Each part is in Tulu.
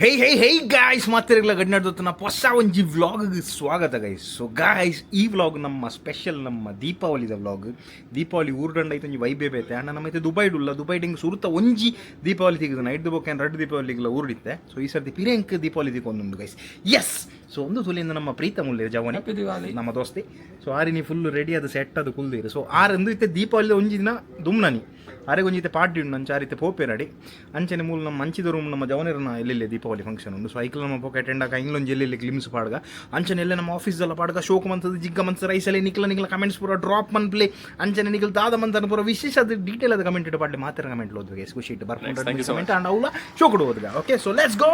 ಹೇ ಹೇ ಹೇ ಗಾಯ್ಸ್, ಮಾತಿರಗ್ಲ ಗಡ್ನಾಡ್ದೊತ್ತನ ಹೊಸ ಒಂಜಿ ವ್ಲಾಗ್ ಸ್ವಾಗತ ಗೈಸ್. ಸೊ ಗಾಯ್ಸ್, ಈ ವ್ಲಾಗ್ ನಮ್ಮ ಸ್ಪೆಷಲ್, ನಮ್ಮ ದೀಪಾವಳಿದ ವ್ಲಾಗ್. ದೀಪಾವಳಿ ಊರ್ದಂಡ ಐತೆ ಒಂಜಿ ವೈಬೇ ಬೇತೆ. ಅಣ್ಣ ನಮ್ಮ ಐತೆ ದುಬೈಡ್ ಉಲ್ಲ, ದುಬೈಡ್ ಹಿಂಗೆ ಸುರುತ ಒಂಜಿ ದೀಪಾವಳಿ ತಿಗುದು ಐಡ್ದು ಬೊಕ್ಕ ರಡ್ಡು ದೀಪಾವಳಿಗಳ ಊರಿಡಿತ್ತೆ. ಸೊ ಈ ಸರ್ತಿ ಪಿರೆಂಕ್ ದೀಪಾವಳಿ ತಿಕ್ಕೊಂದುಂಡು ಗೈಸ್. ಎಸ್, ಸೊ ಒಂದು ತುಲಿಯಿಂದ ನಮ್ಮ ಪ್ರೀತ ಮುಲ್ಲೆ ಜವನಿ. Happy Diwali. ನಮ್ಮ ದೋಸ್ತಿ. ಸೊ ಆರಿ ನೀ ಫುಲ್ ರೆಡಿ ಅದು ಸೆಟ್ ಅದು ಕುಲ್ದಿರು. ಸೊ ಆರ್ ಒಂದು ಇತ್ತೆ ದೀಪಾವಳಿ ಒಂಜಿ ದಿನ ದುಮ್ನನಿ ಆರೆಗ್ ಒಂಜಿ ಇತ್ತೆ ಪಾಡ್ಡಿ ಉಂಡು ಅಂಚ ಆರಿತ್ತೆ ಪೋಪೇರಡಿ ಅಂಚನೆ ಮೂಲು ನಮ್ಮ ಮಂಚಿದ ರೂಮ್ ನಮ್ಮ ಜವನಿರನ ಎಲ್ಲೆಲ್ಲಿ ದೀಪಾವಳಿ ಫಂಕ್ಷನ್ ಉಂಡು. ಸೊ ಐಕ್ಲ ನಮ್ಮ ಪೋಕೆ ಅಟೆಂಡ್ ಆಗ ಇಂಗ್ಲೊಂಜಿ ಎಲ್ಲೆಲ್ಲಿ ಗ್ಲಿಮ್ಸ್ ಪಾಡ್ಗ ಅಂಚನೆ ಎಲ್ಲ ನಮ್ಮ ಆಫೀಸ್ ಎಲ್ಲ ಪಾಡ್ಗ ಶೋಕ್ ಮಂತದ ಜಿಗ್ಗ ಮಂತ ರೈಸಲ್ಲಿ ನಿಕ್ಲ ನಿಕ್ಲ ಕಮೆಂಟ್ಸ್ ಪೂರ ಡ್ರಾಪ್ ಮನ್ಪ್ಲೆ. ಅಂಚನೆ ನಿಕ್ಲ ದಾದ ಮಂತನ ಪೂರ ವಿಶೇಷ ಅದು ಡೀಟೇಲ್ ಅದು ಕಮೆಂಟ್ ಇಟ್ಟು ಪಾಡ್ಲೆ. ಮಾತ್ರ ಕಮೆಂಟ್ ಓದ್ಬೇಕು, ಖುಷಿ ಇಟ್ಟು ಬರ್ಕೊಂಡು ಕಮೆಂಟ್ ಅಂಡ್ ಅವಲ ಶೋಕುಡು ಓದ್ಗ. Okay, so let's go.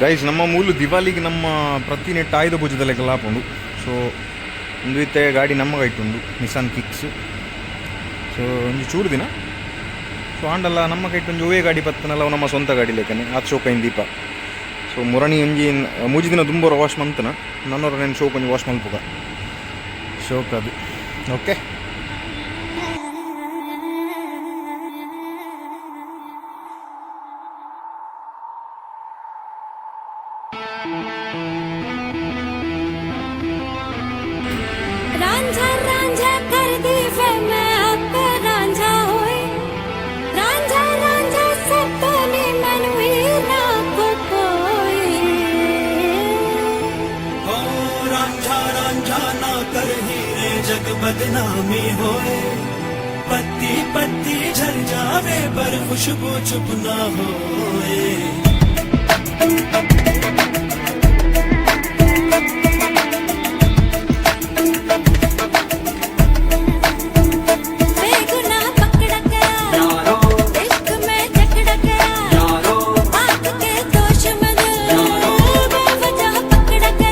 Guys, ನಮ್ಮ ಮೂಲು ದಿವಾಲಿಗೆ ನಮ್ಮ ಪ್ರತಿ ನೆಟ್ ಆಯುಧ ಪೂಜೆದ ಲಾಪುಂಡು. ಸೊ ಒಂದು ಇತ್ತೆ ಗಾಡಿ ನಮ್ಮ ಕೈಟುಂಡು ನಿಸಾನ್ ಕಿಕ್ಸ್. ಸೊ ಒಂಜಿ ಚೂರು ದಿನ ಸೊ ಆಂಡಲ್ಲ ನಮ್ಮ ಕೈಟ್ ಒಂಜಿ ಒವೇ ಗಾಡಿ ಪತ್ತನಲ್ಲ ಅವು ನಮ್ಮ ಸ್ವಂತ ಗಾಡಿ ಲೇಖನೆ ಆತ್ ಶೋಕ ಇನ್ ದೀಪ. ಸೊ ಮುರಣಿ ಒಂಜಿ ಮೂಜಿ ದಿನ ದುಂಬೋರ ವಾಶ್ ಮಂತನ ನನ್ನೊರ ನೇನು ಶೋಕ್ ಒಂಜಿ ವಾಶ್ ಮಲ್ಪುಗ ಶೋಕ್ ಅದು. ಓಕೆ. ਰਾਂਝਾ ਰਾਂਝਾ ਕਰਦੀ ਵੇ ਮੈਂ ਆਪੇ ਰਾਂਝਾ ਹੋਏ, ਰਾਂਝਾ ਰਾਂਝਾ ਸਭ ਨੇ ਮੈਨੂੰ ਹੀ ਨਾ ਕੋ ਕੋਈ। हो रांझा रांझा ना कर हीरे, जग बदनामी होए। पत्ती पत्ती झर जावे पर खुशबू चुप ना होए। बेगुनाह पकड़ गया, इश्क में जकड़ गया, आंख के दोष में बेवजह पकड़ गया।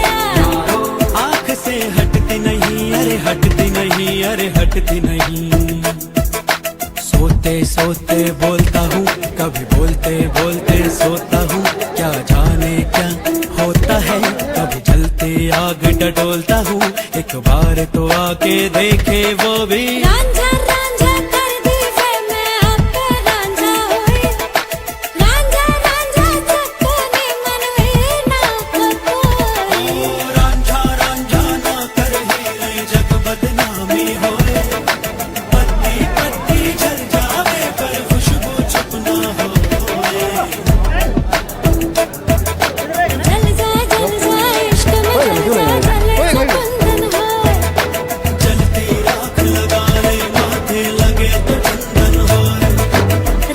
डरती नहीं। सोते सोते बोलता हूँ, कभी बोलते बोलते सोता हूँ। क्या जाने क्या होता है, कभी जलते आग टटोलता हूँ। एक बार तो आके देखे वो भी। ਰਾਂਝਾ ਰਾਂਝਾ ਕਰਦੀ ਵੇ ਮੈਂ ਆਪੇ ਰਾਂਝਾ ਹੋਏ। ਰਾਂਝਾ ਰਾਂਝਾ ਸੱਤੋ ਨੀ ਮਨ ਹੀਰ ਨਾ ਕੋਈ। रांझा रांझा ना कर हीरे, जग बदनामी होए। पत्ती पत्ती जल जावे पर खुशबू चुप ना होए। जल जा जल जा इश्क में जल जा, जले कुंदन होए। जलती राख लगा ले माथे, लगे तो चंदन होए।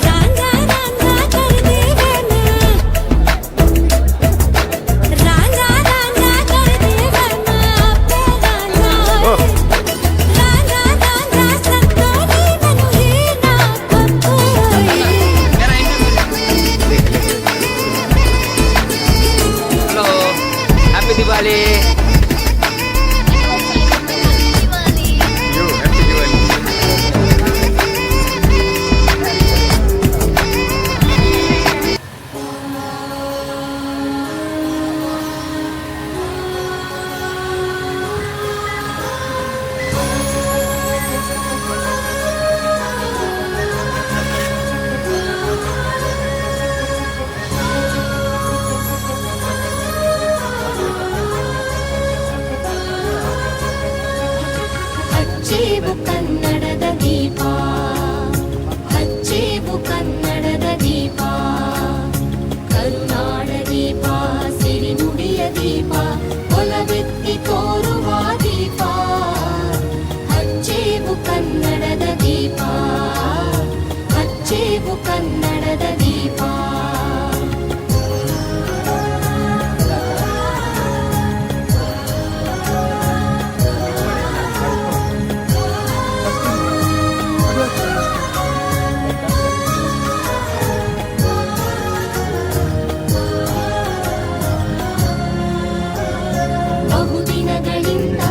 ਰਾਂਝਾ ਰਾਂਝਾ ਕਰਦੀ ਵੇ ਮੈਂ, ਰਾਂਝਾ ਰਾਂਝਾ ਕਰਦੀ ਵੇ ਮੈਂ ਆਪੇ ਰਾਂਝਾ ਹੋਏ। ਰਾਂਝਾ ਰਾਂਝਾ ਸੱਤੋ ਨੀ ਮੈਨੂੰ ਹੀਰ ਨਾ ਕੋਈ। Hello, happy Diwali. Yo, happy Diwali. ಹಚ್ಚೇವು ಕನ್ನಡದ ದೀಪ, ಹಚ್ಚೇವು ಕನ್ನಡದ ದೀಪ, ಕರುನಾಡ ದೀಪ, ಸಿರಿನುಡಿಯ ದೀಪ, ಒಲವೆತ್ತಿ ತೋರುವ ದೀಪ. ಹಚ್ಚೇವು ಕನ್ನಡದ ದೀಪ, ಹಚ್ಚೇವು ಕನ್ನಡದ ದೀಪ. ಬಹುದಿನಗಳಿಂದ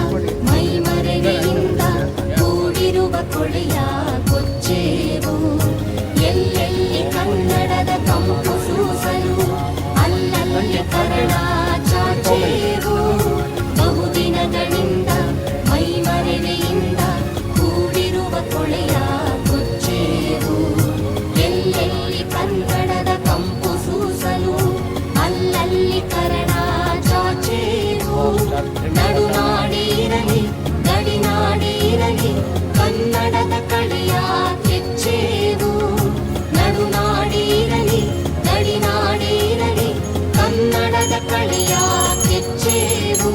ಮೈಮರೆಯಿಂದ ಕೂಡಿರುವ ಕೊಳೆಯ ಕೊಚ್ಚೇವು. ಎಲ್ಲೆಲ್ಲಿ ಕನ್ನಡದ ಕಂಪು ಸೂಸಲು ಅಲ್ಲಲ್ಲಿ ಕರಣ ಚಾಚೇವು. ಬಹುದಿನಗಳಿಂದ ಮೈಮರೆಯಿಂದ ಕೂಡಿರುವ ಕೊಳೆಯ ಕೊಚ್ಚೇವು. ಎಲ್ಲೆಲ್ಲಿ ಕನ್ನಡದ ಕಂಪು ಸೂಸಲು ಅಲ್ಲಲ್ಲಿ ಕರಣ ಚಾಚೇವು. ನಡುನಾಡಿರಲಿ ಗಡಿನಾಡಿರಲಿ ಕನ್ನಡದ ಕಳೆಯ ಕೆಚ್ಚೇವು. ನಡುನಾಡಿರಲಿ ಗಡಿನಾಡಿರಲಿ ಕನ್ನಡದ ಕಳೆಯ ಕೆಚ್ಚೇವು.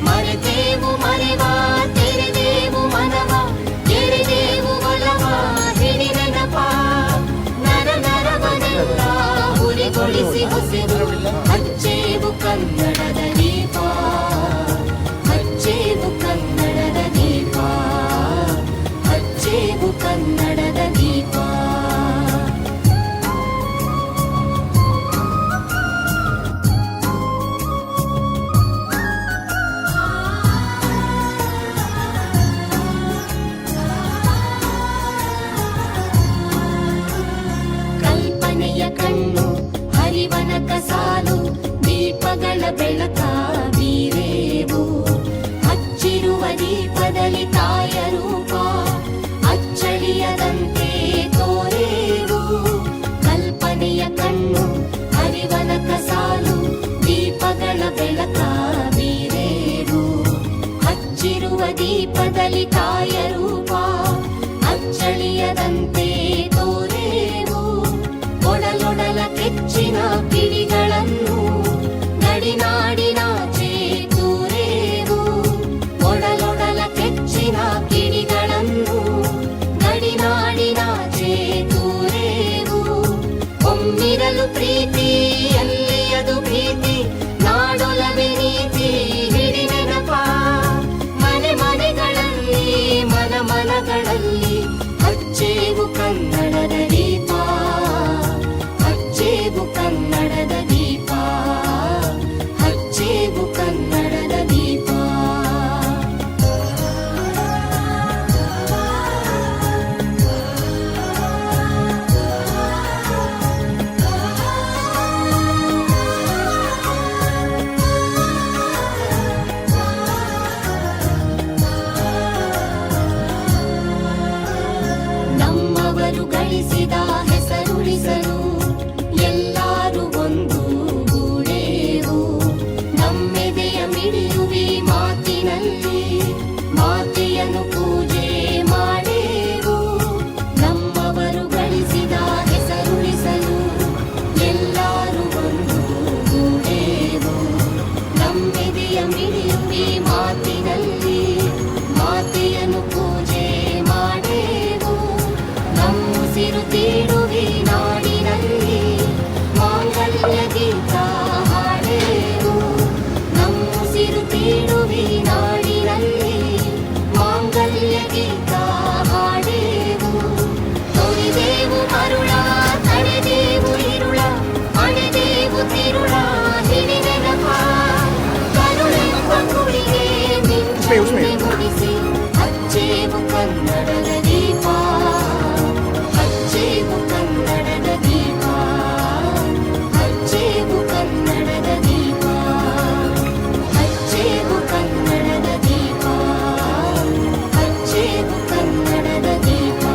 ಮರೆತೇವು ಮರೆವ, ತೆರೆದೇವು ಮನವ, ಎರೆದೇವು ಒಲವ, ಹಿಡಿ ನೆನಪ. ನರ ನರವನೆಲ್ಲ ಹುರಿಗೊಳಿಸಿ ಹೊಸೆವು. ಹಚ್ಚೇವು ಕನ್ನಡದ ದೀಪ, ಹಚ್ಚೇವು ಕನ್ನಡದ ದೀಪ, ಹಚ್ಚೇವು ಕನ್ನಡದ ದೀಪ. ಕಲ್ಪನೆಯ ಕಣ್ಣು, ಹರಿವನ ಕಸಾಲು, ದೀಪಗಳ ಬೆಳಕ ಬೀರೇವು. ಹಚ್ಚಿರುವ ದೀಪದಲ್ಲಿ ತಾಯ ರೂಪ ಅಚ್ಚಳಿಯದಂತೆ ತೋರೇವು. ಕಲ್ಪನೆಯ ಕಣ್ಣು, ಹರಿವನ ಕಸಾಲು, ದೀಪಗಳ ಬೆಳಕ ಬೀರೇವು. ಹಚ್ಚಿರುವ ದೀಪದಲ್ಲಿ ತಾಯ ರೂಪ ಅಚ್ಚಳಿಯದಂತೆ ತೋರೇವು. ಒಡಲೊಡಲ ಕೆಚ್ಚಿನ ಕಿಡಿಗಳನ್ನು ಗಡಿನಾಡಿನಾಚೆ ತೂರೇವು. ಒಡಲೊಡಲ ಕೆಚ್ಚಿನ ಕಿಡಿಗಳನ್ನು ಗಡಿನಾಡಿನಾಚೆ ತೂರೇವು. ಒಮ್ಮಿರಲು ಪ್ರೀತಿ, ಅಲ್ಲಿ ಅದು ಭೀತಿ, ನಾಡೊಲವೆ ನೀತಿ, ಹಿಡಿ ನೆನಪ. ಮನೆ ಮನೆಗಳಲ್ಲಿ, ಮನ ಮನಗಳಲ್ಲಿ ಹಚ್ಚೇವು ಕನ್ನಡದ ದೀಪ, ಹಚ್ಚೇವು ಕನ್ನಡದ ದೀಪ, ಹಚ್ಚೇವು ಕನ್ನಡದ ದೀಪ. ಪ್ರತಿ ಮಾತಿನಲ್ಲಿ ಮಾತೆಯನ್ನು ಪೂಜೆ ಮಾಡೇವು. ನಮ್ಮುಸಿರು ತೀಡುವಿ ನಾಡಿನಲ್ಲಿ ಮಾಂಗಲ್ಯ ಗೀತ ಹಾಡೇವು. ನಮ್ಮುಸಿರು ತೀಡುವಿ ನಾಡಿನಲ್ಲಿ ಮಾಂಗಲ್ಯ ಗೀತ ಹಾಡೇವು. ತೊರೆದೇವು ಮರುಳ, ತಡೆದೇವು ಇರುಳ, ಅಣೆದೇವು ತಿರುಳ ಹಿಡಿದೆನಪ. ಕರುಳೆಂಬ ಕುಳಿಗೆ ಮಿಂಚನ್ನೆ ಮುಡಿಸಿ ಹಚ್ಚೇವು ಕನ್ನಡದ ದೀಪ, ಹಚ್ಚೇವು ಕನ್ನಡದ ದೀಪ, ಹಚ್ಚೇವು ಕನ್ನಡದ ದೀಪ, ಹಚ್ಚೇವು ಕನ್ನಡದ ದೀಪ, ಹಚ್ಚೇವು ಕನ್ನಡದ ದೀಪ.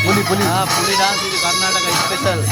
ಪುಲಿ ಪುಲಿ. ಪುಲಿ ಡಾನ್ಸ್ ಇದು ಕರ್ನಾಟಕ ಸ್ಪೆಷಲ್.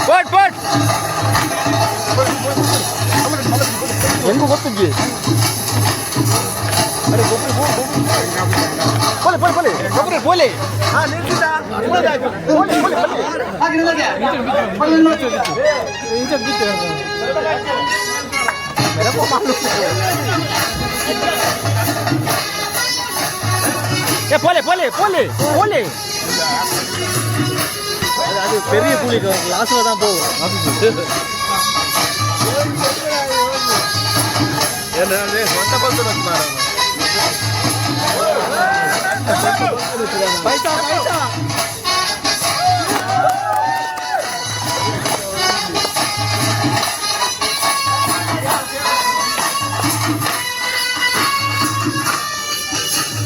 ಪೋಟ್ ಪೋಟ್ ಹೆಂಗು ಗೊತ್ತಿಜ್ಜಿ. ಅರೆ ಗೊಬ್ಬರ ಪೋಲೆ ಪೋಲೆ ಪೋಲೆ ಗೊಬ್ಬರ ಪೋಲೆ. ಪೋಲೆ ಪೋಲೆ ಪೋಲೆ ಪೋಲೆ ಪೋಲೆ ಪೋಲೆ ಪೋಲೆ. அது பெரிய புலி லாஸ்ட்ல தான் போகும். ಪೈಸಾ ಪೈಸಾ.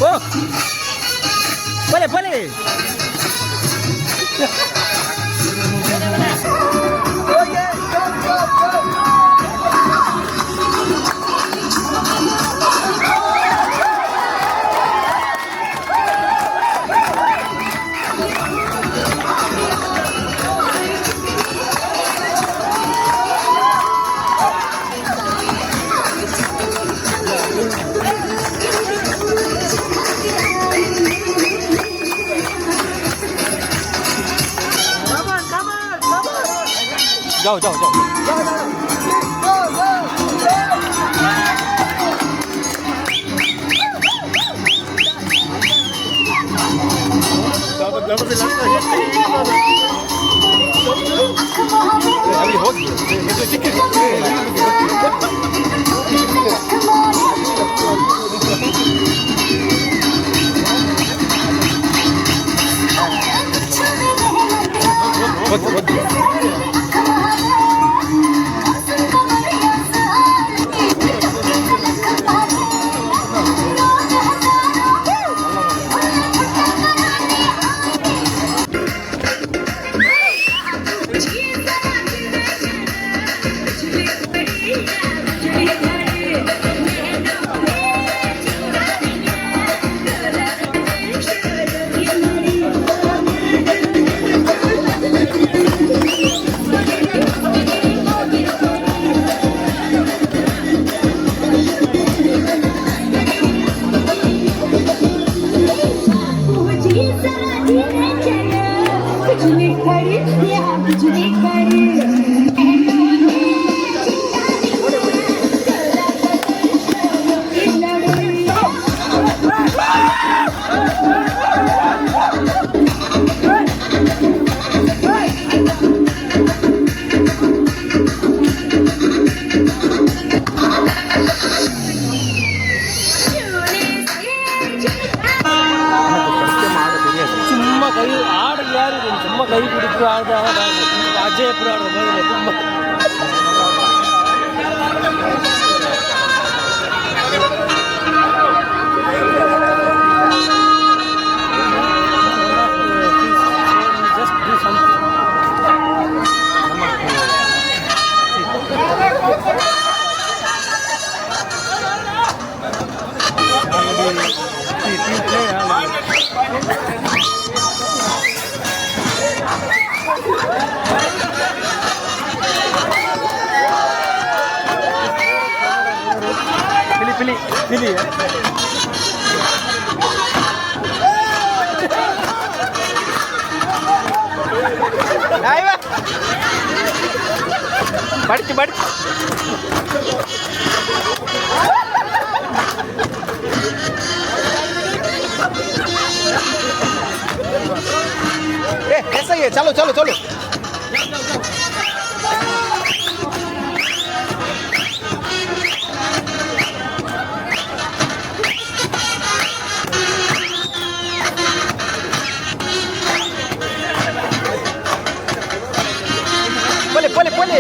ಓ ಪೋಲೆ ಪೋಲೆ. जाओ जाओ जाओ. சும்மா கை ஆடு யாரு சும்மா கை பிடிச்சி ஆடுறாங்க. அஜய் எப்படி ஆடுற மாதிரி ரொம்ப. Just do something. ಪಿಲಿ ಪಿಲಿ. ಬಡ್ತಿ ಬಡ್ತಿ. ए, ऐसा ही है. चलो चलो चलो. ಪೊಲೆ ಪೊಲೆ ಪೊಲೆ.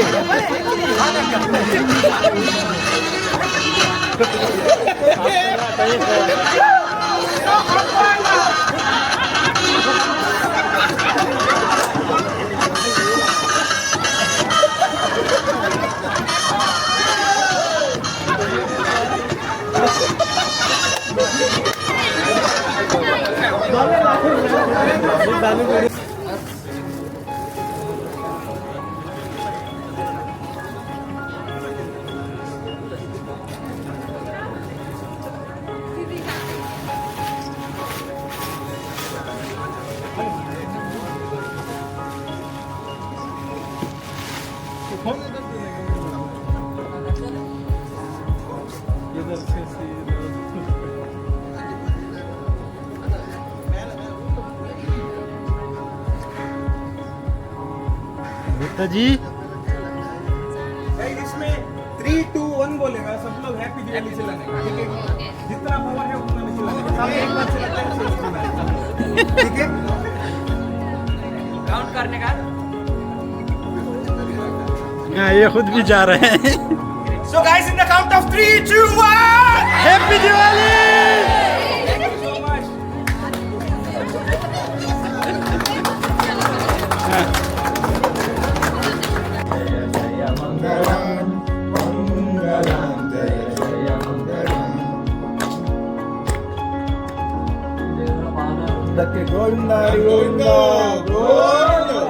जी. इसमें 3, 2, 1 बोलेगा, सब लोग हैप्पी दिवाली चिल्लाने का, ठीक है? जितना पावर है उतना में चिल्लाने का. सब एक बार चिल्लाते हैं, सब चिल्लाने का. ठीक है? काउंट करने का. हाँ, ये खुद भी जा रहे हैं. So guys, in the count of 3, 2, 1. Happy Diwali. Thank you so much. Govinda Govinda Govinda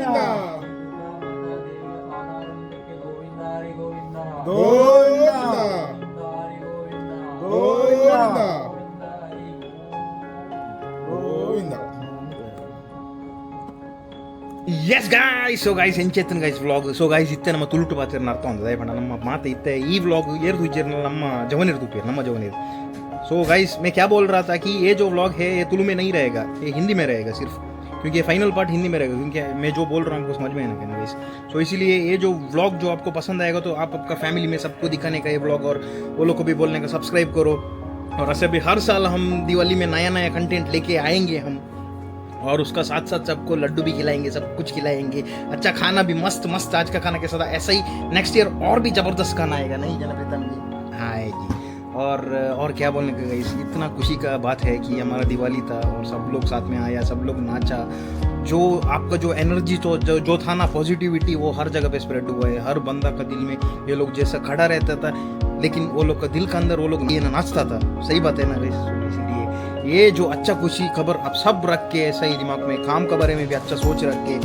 Govinda Govinda Govinda. S guys, so guys, ಎಂಚೆತ್ತನ ಗೈಸ್ ವ್ಲಾಗ್? ಸೊ ಗೈಸ್, ಇತ್ತೆ ನಮ್ಮ ತುಳುಟು ಪಾತೆರ್ನ ಅರ್ಥ ಒಂದು ದಯಪಂಡ ನಮ್ಮ ಮಾತೆ ಇತ್ತೆ ಈ ವ್ಲಾಗ್ ಏರ್ದು ಇಜ್ಜೆರ್ನ ನಮ್ಮ ಜವನಿರ್ ತೂಪೇರ್, ನಮ್ಮ ಜವನಿರ್. सो गाइस, मैं क्या बोल रहा था कि ये जो व्लॉग है, ये तुलु में नहीं रहेगा, ये हिंदी में रहेगा सिर्फ, क्योंकि ये फाइनल पार्ट हिंदी में रहेगा, क्योंकि मैं जो बोल रहा हूँ आपको समझ में आना कहना गाइस. सो इसीलिए ये जो व्लॉग जो आपको पसंद आएगा, तो आप आपका फैमिली में सबको दिखाने का ये व्लॉग और वो लोग को भी बोलने का सब्सक्राइब करो. और ऐसे भी हर साल हम दिवाली में नया नया कंटेंट लेके आएंगे हम और उसका साथ साथ सबको लड्डू भी खिलाएंगे, सब कुछ खिलाएंगे, अच्छा खाना भी मस्त मस्त. आज का खाना कैसा था, ऐसा ही नेक्स्ट ईयर और भी ज़बरदस्त खाना आएगा. नहीं जनप्रीतम जी? हाँ, आएगी. और क्या बोलने का गाइस, इतना खुशी का बात है कि हमारा दिवाली था और सब लोग साथ में आया, सब लोग नाचा. जो आपका जो एनर्जी तो जो था ना, पॉजिटिविटी, वो हर जगह पे स्प्रेड हुआ है. हर बंदा का दिल में ये लोग जैसा खड़ा रहता था, लेकिन वो लोग का दिल के अंदर वो लोग ये ना नाचता था. सही बात है ना गाइस? इसीलिए ये जो अच्छा खुशी खबर आप सब रख के, ऐसा ही दिमाग में काम के बारे में भी अच्छा सोच रख के,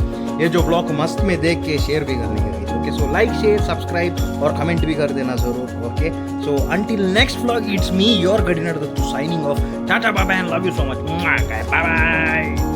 ये जो व्लॉग मस्त में देख के शेयर भी करने का guys. Okay, so like, share, subscribe और कमेंट भी कर देना ज़रूर. Okay, so until next vlog, it's me, your Gadinar Dattu, signing off. Tata, bye and love you so much. Bye bye.